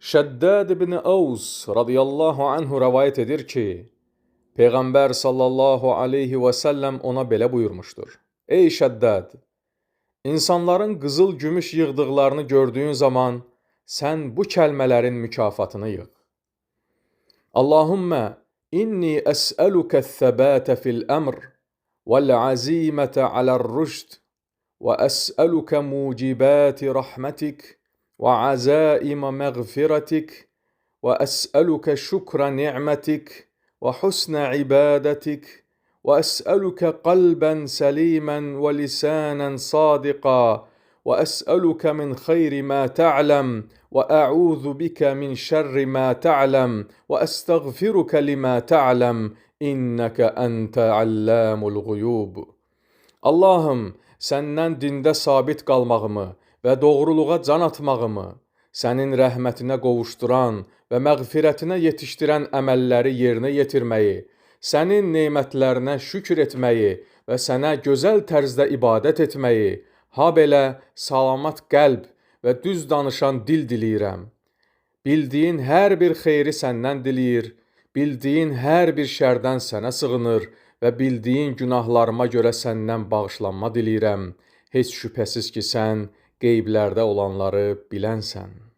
Şəddad ibn Əvs radiyallahu anhu rəvayət edir ki, Peyğəmbər sallallahu aleyhi və səlləm ona belə buyurmuşdur. Ey Şəddad! İnsanların qızıl gümüş yığdıqlarını gördüyün zaman sən bu kəlmələrin mükafatını yığ. Allahümmə inni əsəlukə thəbətə fil əmr vəl-əzimətə alə'r-rüşd və əsəlukə mucibati rəhmətik və əzaimə məğfirətik və əsəlukə şükrə ni'mətik və husnə ibadətik və əsəlukə qalbən səlimən və lisanən sadiqa və əsəlukə min xeyri mə tə'ləm və əuzu bikə min şərri mə tə'ləm və əstəğfirukə limə tə'ləm innəkə əntə allamul ğuyub. Allahım, səndən dində sabit qalmağımı və doğruluğa can atmağımı, sənin rəhmətinə qovuşduran və məğfirətinə yetişdirən əməlləri yerinə yetirməyi, sənin nemətlərinə şükür etməyi və sənə gözəl tərzdə ibadət etməyi, ha belə salamat qəlb və düz danışan dil diləyirəm. Bildiyin hər bir xeyri səndən diləyir, bildiyin hər bir şərdən sənə sığınır və bildiyin günahlarıma görə səndən bağışlanma diləyirəm. Heç şübhəsiz ki, sən qeyblərdə olanları bilənsən.